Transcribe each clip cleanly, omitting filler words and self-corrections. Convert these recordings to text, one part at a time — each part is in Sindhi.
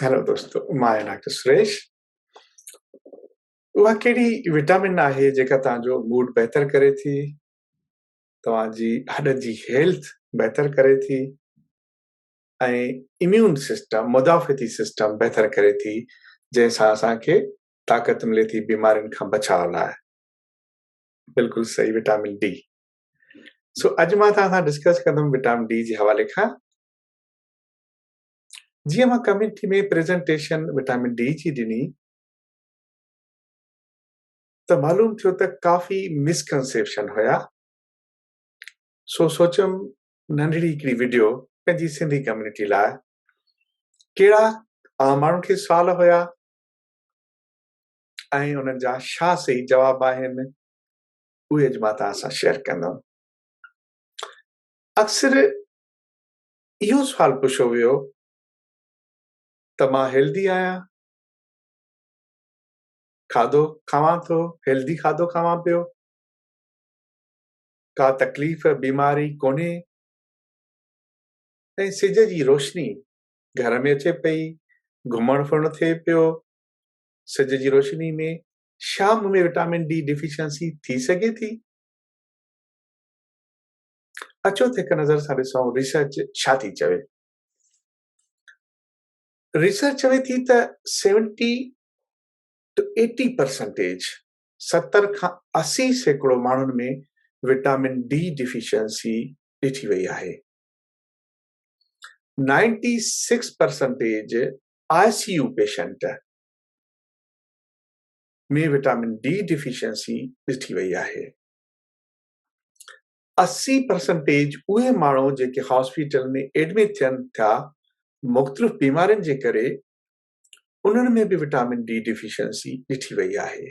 هيلو دوستو، مان آهيان ڊاڪٽر سريش. اها ڪهڙي وٽامن آهي جيڪا توهان جو موڊ بهتر ڪري ٿي، توهان جي هڏن جي هيلٿ بهتر ڪري ٿي ۽ اميون سسٽم، مدافعتي سسٽم بهتر ڪري ٿي، جنهن سان اسان کي طاقت ملي ٿي بيمارين کان بچاء لاء؟ بلڪل صحيح، وٽامن ڊي. سو اڄ مان توهان سان ڊسڪس ڪندم وٽامن ڊي جي حوالي کان. جيئن مان ڪميونٽي ۾ پريزنٽيشن وٽامن ڊي جي ڏني ته معلوم ٿيو ته ڪافي مسڪنسيپشن هيا، سو سوچيم ننڍڙي هڪڙي وڊيو پنهنجي سنڌي ڪميونٽي لاء، ڪهڙا عام ماڻهن کي سوال هيا ۽ انهن جا ڇا صحيح جواب آهن، اهي اڄ مان توهان سان شيئر ڪندم. اڪثر اهو سوال پڇيو ويو ته مان هيلدي آهيان، کاڌو کاوان ٿو، هيلدي کاڌو کاوان پيو، ڪا تڪليف بيماري ڪونهي ۽ سج جي روشني گهر ۾ اچي پئي، گهمڻ ڦرڻ ٿئي پيو، سج جي روشني ۾ شام ۾ وٽامن ڊي ڊيفيشنسي ٿي سگهي ٿي؟ اچو ته هڪ نظر سان ڏسون ريسرچ ڇا ٿي چوي. ريسرچ چوي ٿي ته سيونٽي ٽو ايٽي پرسنٽيج، 70 کان 80% ماڻهن ۾ وٽامن ڊي ڊيفيشنسي ڏٺي وئي آهي. 96 percentage I C U patient ۾ vitamin D deficiency ڏٺي وئي آهي. 80 پرسنٽيج اهي ماڻهو جيڪي هاسپيٽل ۾ ايڊمٽ ٿين ٿا مختلف بيمارين جي ڪري، انهن ۾ به وٽامن ڊي ڊيفيشنسي ڏٺي وئي آهي.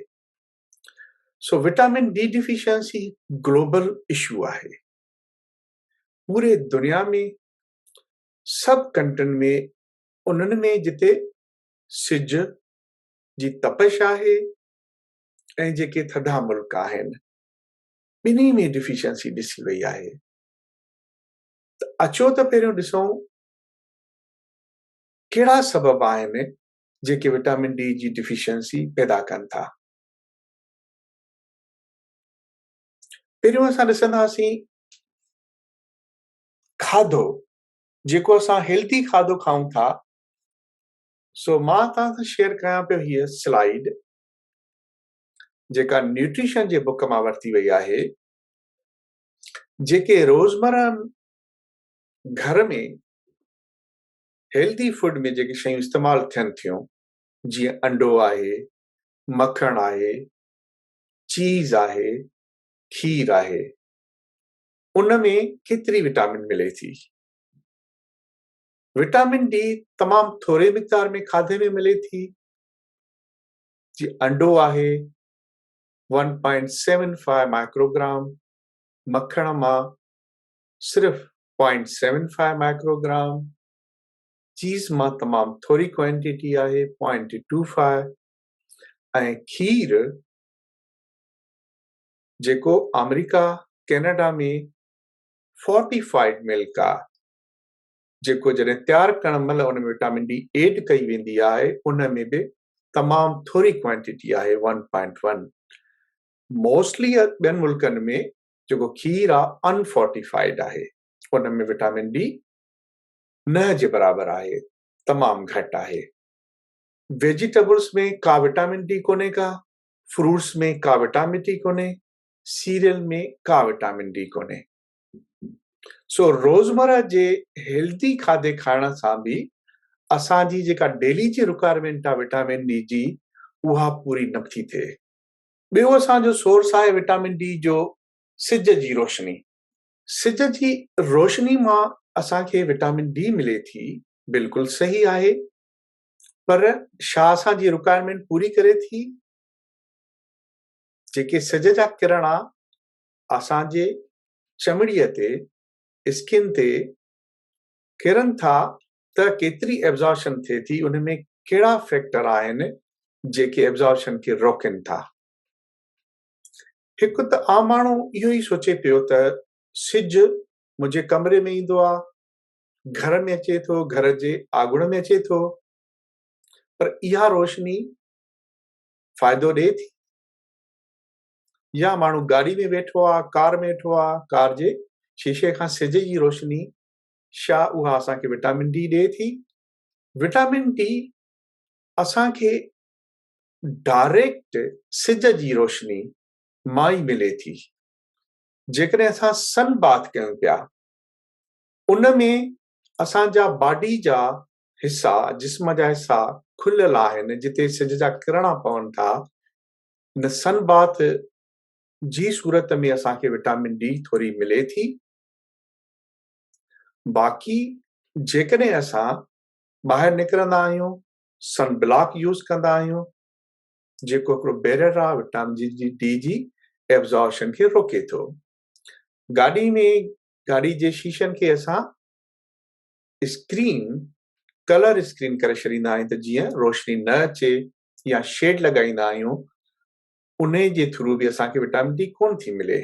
So vitamin D deficiency global issue آهي. پوري دنيا ۾ سڀ ڪنٽرين ۾، انهن ۾ جتي سج جي تپش آهي ۽ جيڪي ٿڌا ملڪ آهن، ٻنهي ۾ ڊيفيشنسي ڏسي وئي آهي. ته اچو ته پهريون ڏسون ڪهڙا سبب آهن جيڪي وٽامن ڊي جي ڊيفيشنسي پيدا ڪن ٿا. پهريون اسان ڏسنداسين کاڌو، جيڪو اسان هيلٿي کاڌو کائون ٿا. سو مان توهان سان شيئر ڪيان پيو هيء سلائيڊ جيڪا نيوٽريشن جي بڪ مان ورتي وئي آهي، جيڪي روزمره گهر ۾ هيلدي فوڊ ۾ جيڪي شيون استعمال ٿين ٿيون، جيئن انڊو آهي، مکڻ آهي، چيز آهي، کير آهي، ان ۾ ڪيتري وٽامن ملي ٿي. وٽامن ڊي تمام ٿوري مقدار ۾ کاڌي ۾ ملي ٿي، جي انڊو آهي 1.75 مائڪروگرام، مکڻ مان صرف 0.75 مائڪروگرام، چيز مان تمام ٿوري ڪوانٽيٽي آهي 0.25 ۽ کير جيڪو آمريڪا ڪينيڊا ۾ فورٽيفائيڊ ملڪ آ، جيڪو جڏهن تيار ڪرڻ مهل ان ۾ وٽامن ڊي ايڊ ڪئي ويندي آهي، ان ۾ به تمام ٿوري ڪوانٽيٽي آهي 1.1. موسٽلي ٻين ملڪن ۾ جيڪو کير آ ان فورٽيفائيڊ آهي، ان ۾ وٽامن ڊي نه جي برابر آهي، تمام گهٽ آهي. ويجيٽبلز ۾ ڪا وٽامن ڊي ڪونهي ڪا، فروٽس ۾ ڪا وٽامن ڊي ڪونهي، سيريل ۾ ڪا وٽامن ڊي ڪونهي. سو روزمره جي هيلدي کاڌي کائڻ سان به اسان جي جيڪا ڊيلي جي رڪوائرمينٽ آهي وٽامن ڊي جي، اها پوري نه ٿي ٿئي. ٻيو اسان جو سورس آهي وٽامن ڊي جو سج جي روشني. سج جي روشني مان اسان کي وٽامن ڊي ملي ٿي، بلڪل صحيح آهي، پر ڇا اسان جي رڪوائرمينٽ پوري ڪري ٿي؟ جيڪي سج جا ڪرڻا اسان جي چمڙيء تي، اسڪن تي، ڪرن ٿا ته ڪيتري ابزارپشن ٿئي ٿي، ان ۾ ڪهڙا فيڪٽر آهن جيڪي ابزارپشن کي روڪين ٿا. هڪ ته عام ماڻهو اهو ئي سوچي پيو ته سج منهنجي ڪمري ۾ ايندو آ، گهر ۾ اچي ٿو، گهر جي آڳڻ ۾ اچي ٿو. پر اها روشني فائدو ڏئي ٿي؟ يا ماڻهو گاڏي ۾ ويٺو آ، ڪار ۾ ويٺو آ، ڪار جي شيشي کان سج جي روشني شا اها اسان کي وٽامن ڊي ڏئي ٿي؟ وٽامن ڊي اسان کي ڊائريڪٽ سج جي روشني مان ئي ملي ٿي. جيڪڏهن اسان سن باٿ ڪيون پيا ان ۾ اسان جا باڊي جا حصا، جسم جا حصا کليل آهن جتي سج جا ڪرڻا پون ٿا، ان سن باٿ جي صورت ۾ اسان کي وٽامن ڊي ٿوري ملي ٿي. باقي جيڪڏهن اسان ٻاهر نڪرندا آهيون سن بلاڪ يوز ڪندا آهيون جيڪو هڪڙو بيريئر آهي وٽامن جي ڊي جي ايبزارپشن کي روڪي ٿو. گاڏي ۾ گاڏي جي شيشن کي اسان اسڪرين ڪلر اسڪرين ڪري ڇڏيندا آهيون ته جيئن روشني نه اچي يا شيڊ لڳائيندا آهيون انهي جي ٿرو به اسان کي وٽامن ڊي ڪونه ٿي ملي.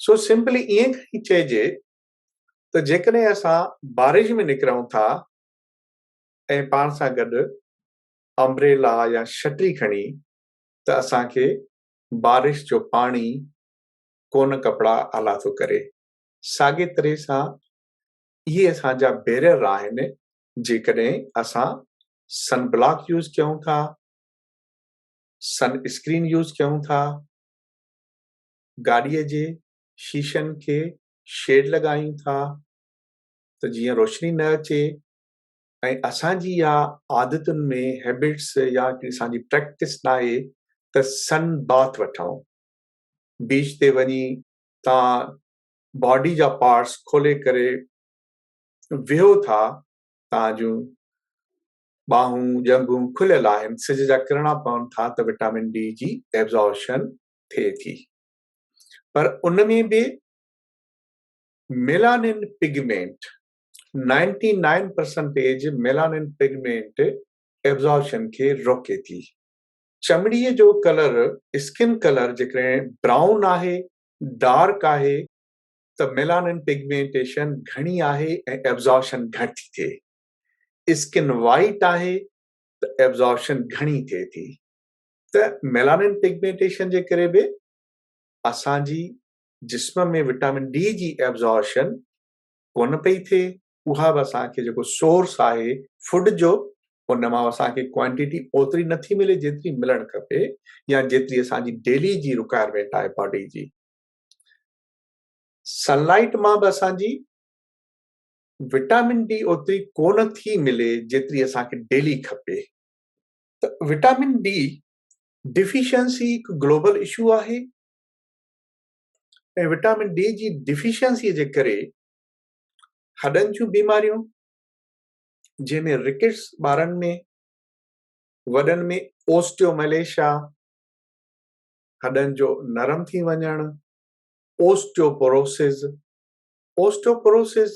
سو سمپلي ائين کڻي چئجي ته جيڪڏهن اسان بارش ۾ نڪرون ٿا ۽ پاڻ سان گڏ امبريلا يا شٽري کڻي ته اسان کي بارش جو پاڻي ڪونه ڪپڙا آلا ٿو ڪري. ساڳي طرح سان اهي اسان جا بيريئر آهن جيڪڏهن اسان سن بلاڪ يوز ڪيون ٿا، سن اسڪرين يوز ڪيون ٿا، گاڏيء جي شيشن کي شيڊ لڳايون ٿا ته جيئن روشني نه اچي ۽ اسان جي اها عادتن ۾ هيبٽس يا هڪڙي اسان جي پريڪٽس ناهي ته سن باٿ وٺون، بيچ تي وڃي تان باڊي جا پارٽس کولي ڪري ويهو ٿا، تان جون ٻانهون ڄنگهون کليل آهن، سج جا ڪرڻا پون ٿا ته وٽامن ڊي جي ايبزارپشن ٿئي ٿي پر ان ۾ به melanin pigment ninety nine percentage melanin pigment absorption کي روڪي ٿي. چمڙي جو ڪلر اسڪن ڪلر جيڪڏهن برائون آهي ڊارڪ آهي ته ميلانن پگمينٽيشن گهڻي آهي ۽ ايبزارپشن گهٽ ٿي ٿئي. اسڪن وائيٽ آهي ته ايبزارپشن گهڻي ٿئي ٿي. ته ميلانن پگمينٽيشن جي ڪري به اسان جي جسم ۾ وٽامن ڊي جي ايبزارپشن ڪونه پئي ٿئي، اها به اسان کي جيڪو سورس آهي فوڊ جو ان مان اسان کي ڪوانٽيٽي اوتري نٿي ملي جيتري ملڻ کپي يا جيتري اسان جي ڊيلي جي رڪوائرمينٽ آهي باڊي جي. سن لائيٽ مان به اسان جي وٽامن ڊي اوتري ڪونه ٿي ملي جيتري اسان کي ڊيلي کپي. ته وٽامن ڊي ڊفيشنسي هڪ گلوبل اشو آهي. ۽ وٽامن ڊي جي ڊفيشنسي جي ڪري هڏن جون بيماريون جنهن ۾ رڪٽس ٻارن ۾ وڏن ۾ اوسٽيومليشيا هڏن جو نرم ٿي وڃڻ اوسٽيوپوروسز اوسٽيوپوروسز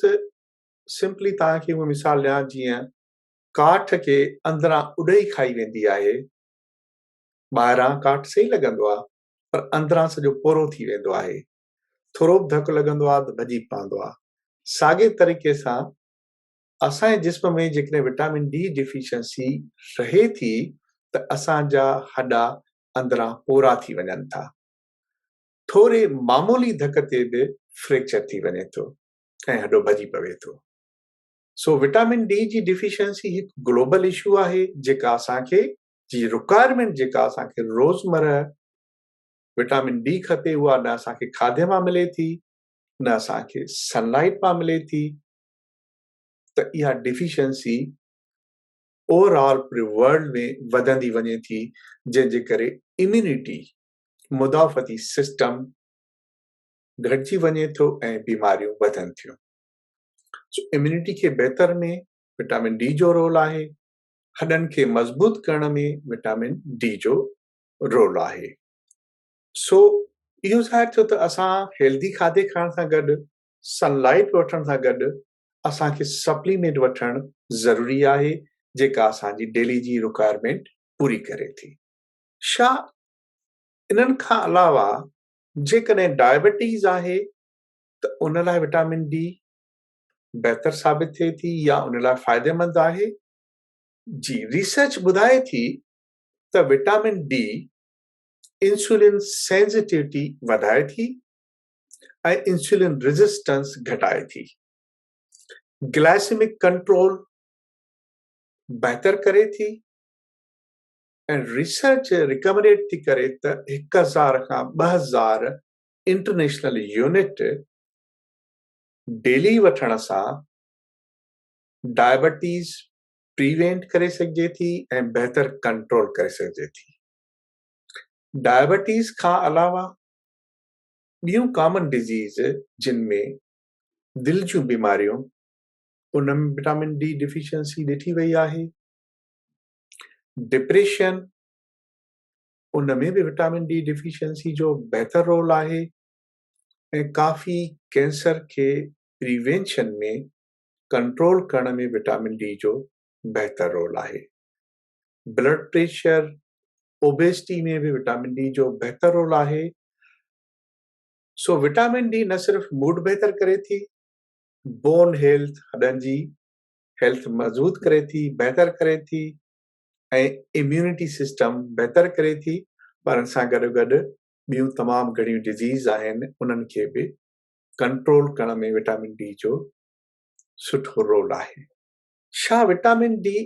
سمپلي توهان کي اهو مثال ڏيان جيئن ڪاٺ کي اندران اڏهي کائي ويندي آهي ٻاهران ڪاٺ صحيح لڳندو آهي پر اندران سڄو پورو ٿي ويندو آهي. ٿورو به ڌڪ لڳندو آهي ته ڀڄي پوندو آهي. ساڳئي طريقي سان اسان جي جسم ۾ جيڪڏهن وٽامن ڊي ڊفيشنسي رهي ٿي ته اسان جا هڏا اندران پورا ٿي وڃن ٿا. ٿوري معمولي ڌڪ تي به فريڪچر ٿي وڃي ٿو ۽ هڏو ڀڄي پوي ٿو. سو وٽامن ڊي جي ڊفيشنسي هڪ گلوبل اشو آهي جيڪا اسان کي جي رڪوائرمينٽ جيڪا اسان کي روزمره وٽامن ڊي کپي اها نه اسان کي کاڌي مان ملي ٿي نه اسان کي سن لائيٽ مان ملي ٿي ته اها ڊفيشنسي اوور آل پوري ورلڊ ۾ وڌندي وڃي ٿي جنهن جي ڪري اميونٽي مدافعتي سسٽم گهٽجي وڃي ٿو ۽ بيماريون وڌن ٿيون. سو اميونٽي کي بهتر ۾ وٽامن ڊي جو رول آهي. هڏن کي مضبوط ڪرڻ ۾ وٽامن ڊي جو رول آهي. سو اهو ظاهر ٿيو ته اسان هيلدي کاڌي کائڻ سان گڏ سن لائيٽ وٺڻ سان گڏ اسان کي سپليمينٽ وٺڻ ضروري آهي جيڪا اسان جي ڊيلي جي رڪوائرمينٽ پوري ڪري ٿي. شا انهن کان علاوه جيڪڏهن ڊائبٽيز آهي ته ان لاء وٽامن ڊي بهتر ثابت ٿئي ٿي يا ان لاء فائديمند آهي؟ جي ريسرچ ٻڌائي ٿي ته وٽامن ڊي انسولين سينسيٽيوٽي وڌائي ٿي ۽ انسولين ريزسٽنس گهٽائي ٿي، گلائسيمڪ ڪنٽرول بهتر ڪري ٿي ۽ ريسرچ ريڪمنڊيڊ ٿي ڪري ته 1000 کان 2000 انٽرنيشنل يونٽ ڊيلي وٺڻ سان ڊائبٽيز پريوينٽ ڪري سگهجي ٿي ۽ بهتر ڪنٽرول ڪري سگهجي ٿي. ڊائبٽيز کان علاوه ٻيون ڪامن ڊزيز جن ۾ دل جون بيماريون ان ۾ وٽامن ڊي ڊيفيشنسي ڏٺي وئي آهي، ڊپريشن ان ۾ به وٽامن ڊي ڊيفيشنسي جو بهتر رول آهي ۽ ڪافي ڪينسر کي پريوينشن ۾ ڪنٽرول ڪرڻ ۾ وٽامن ڊي جو بهتر رول آهي. بلڊ پريشر، اوبيسٽي ۾ به وٽامن ڊي جو بهتر رول آهي. سو وٽامن ڊي نه صرف موڊ بهتر ڪري ٿي، بون هيلٿ، هڏن جي هيلٿ مضبوط ڪري ٿي، بهتر ڪري ٿي ۽ اميونٽي سسٽم بهتر ڪري ٿي پر ان سان گڏوگڏ ٻيون تمام گهڻيون ڊزيز آهن انهن کي به ڪنٽرول ڪرڻ ۾ وٽامن ڊي جو سٺو رول آهي. ڇا وٽامن ڊي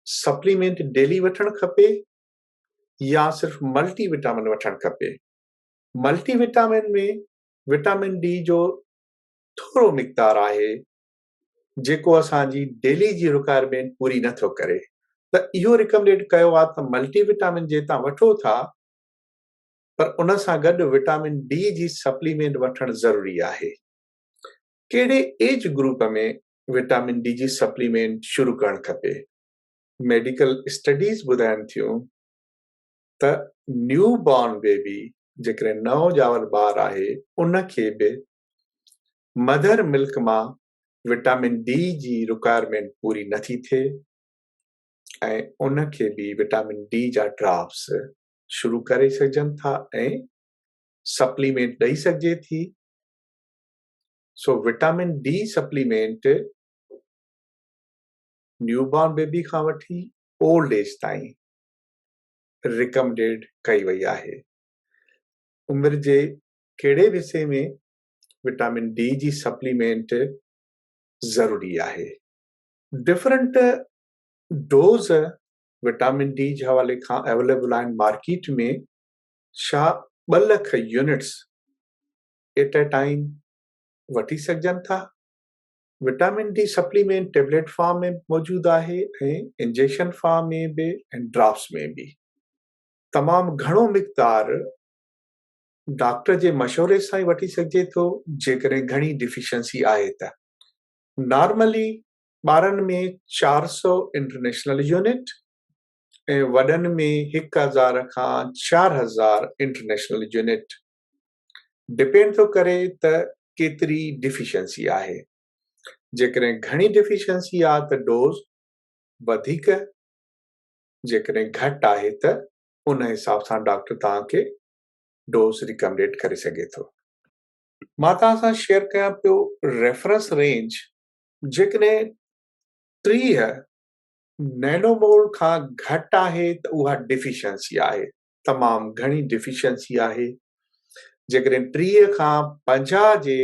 سپليمينٽ ڊيلي وٺڻ کپي يا صرف ملٽي وٽامن وٺڻ کپي؟ ملٽي وٽامن ۾ وٽامن ڊي جو ٿورو مقدار آهي جيڪو اسان جي ڊيلي جي رڪوائرمينٽ پوري نه ٿو ڪري ته اهو ريڪمنڊيڊ ڪيو آهي ته ملٽي وٽامن جي تان وٺو ٿا پر ان سان گڏ وٽامن ڊي جي سپليمينٽ وٺڻ ضروري آهي. ڪهڙي ايج گروپ ۾ وٽامن ڊي جي سپليمينٽ شروع ڪرڻ کپي. ميڊيڪل اسٽڊيز ٻڌائين ٿيون ته نيو بارن بيبي جيڪڏهن نئون ڄاول ٻار آهي ان کي به مدر ملڪ مان وٽامن ڊي جي رڪوائرمينٽ پوري نٿي ٿئي ۽ ان کي به وٽامن ڊي جا ڊراپس شروع ڪري سگهجن ٿا ۽ سپليمينٽ ڏئي سگهجي ٿي. سو vitamin D supplement newborn baby کان وٺي اولڊ ايج تائين ريڪمڊيڊ ڪئي وئي آهي. عمر جي ڪهڙي به حصي ۾ وٽامن ڊي جي سپليمينٽ ضروري آهي. ڊفرنٽ ڊوز وٽامن ڊي جي حوالي کان اويليبل آهن مارڪيٽ ۾ ڇا 2 lakh units at a time وٺي سگهجن ٿا. Vitamin D supplement tablet form ۾ به موجود آهي ۽ انجيڪشن فارم ۾ به ۽ ڊراپس ۾ به. تمام گهڻو مقدار ڊاڪٽر جي مشوري سان ئي وٺي سگهجي ٿو جيڪڏهن گهڻي ڊيفيشنسي آهي ته. نارملي ٻارن ۾ 400 انٽرنيشنل يونٽ ۽ وڏن ۾ 1000 کان 4000 انٽرنيشنل يونٽ ڊپينڊ ٿو ڪري ته ڪيتري ڊيفيشنسي آهي. جيڪڏهن گهڻي ڊيفيشنسي آ ته ڊوز وڌيڪ جيڪڏهن گهٽ آهي ته ان حساب سان ڊاڪٽر توهان کي ڊوز ريڪمڊيڊ ڪري سگهي ٿو. مان توهان سان شيئر ڪيان پيو ريفرنس رينج جيڪڏهن 30 نينومول کان گهٽ آهي ته اها ڊيفيشنسي آهي. تمام گهڻي ڊيفيشنسي آهي. جيڪڏهن 30 کان 50 جي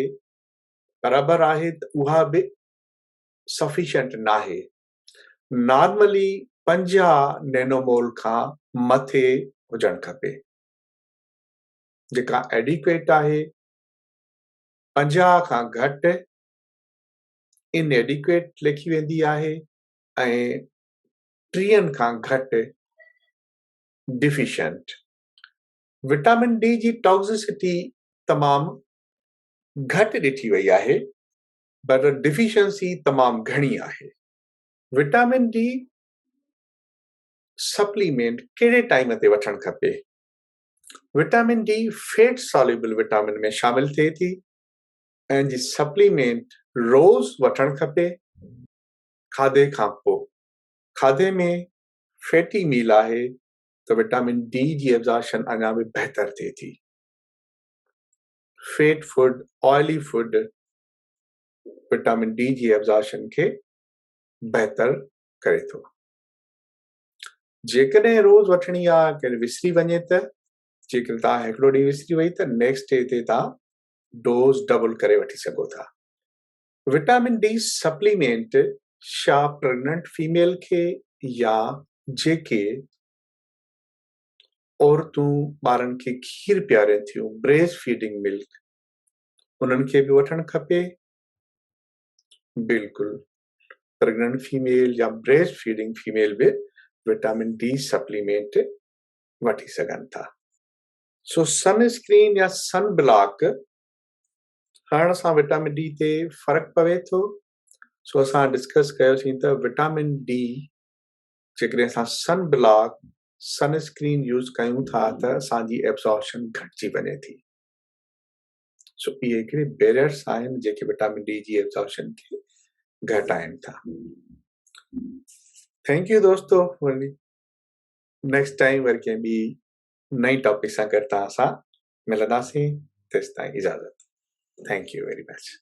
برابر آهي ته اها به سفيشنٽ ناهي. نارملي 50 نينومول کان مٿي هجڻ کپي. جيڪا ايڊيڪويٽ آهي. 50 کان گهٽ ان ايڊيڪويٽ ليکي ويندي آهي ۽ 30 کان گهٽ ڊيفيشنٽ. وٽامن ڊي جي ٽاڪسسٽي تمام گهٽ ڏٺي وئي آهي پر ڊيفيشنسي تمام گهڻي آهي. وٽامن ڊي سپليمينٽ ڪهڙي ٽائيم تي وٺڻ کپي؟ Vitamin D fat soluble vitamin ۾ شامل ٿئي ٿي ۽ جي سپليمينٽ روز وٺڻ کپي کاڌي کان پوء. کاڌي ۾ فيٽي ميل آهي ته وٽامن ڊي جي ابزارشن اڃا به بهتر ٿئي ٿي. Fat food, oily food vitamin D جي ابزارشن کي بهتر ڪري ٿو. جيڪڏهن روز وٺڻي آ ڪڏهن وسري وڃي ته جيڪڏهن توهان هڪڙو ڏينهن وسري وئي ته نيڪسٽ ڊي تي توهان ڊوز ڊبل ڪري وٺي سگهو ٿا. وٽامن ڊي سپليمينٽ ڇا پريگننٽ فيميل کي يا جيڪي عورتون ٻارن کي کير پيارين ٿيون بريسٽ فيڊنگ ملڪ انهن کي به وٺڻ کپي؟ بلڪل پريگننٽ فيميل يا بريسٽ فيڊنگ فيميل به وٽامن ڊي سپليمينٽ وٺي سگهن ٿا. سو سن اسڪرين يا سن بلاڪ هڻڻ سان وٽامن ڊي تي فرق پوي ٿو. سو اسان ڊسڪس ڪيوسين ته وٽامن ڊي جيڪڏهن اسان سن بلاڪ سن اسڪرين يوز ڪيون ٿا ته اسان جي ابزارپشن گهٽجي وڃي ٿي. سو اهي هڪڙي بيريئرس آهن جيڪي وٽامن ڊي جي ابزارپشن کي گهٽائن ٿا. Thank you دوستو نيڪسٽ ٽائيم وري ڪنهن ٻي نئين ٽاپڪ سان گڏ توهان سان ملنداسين تيستائين اجازت thank you very much.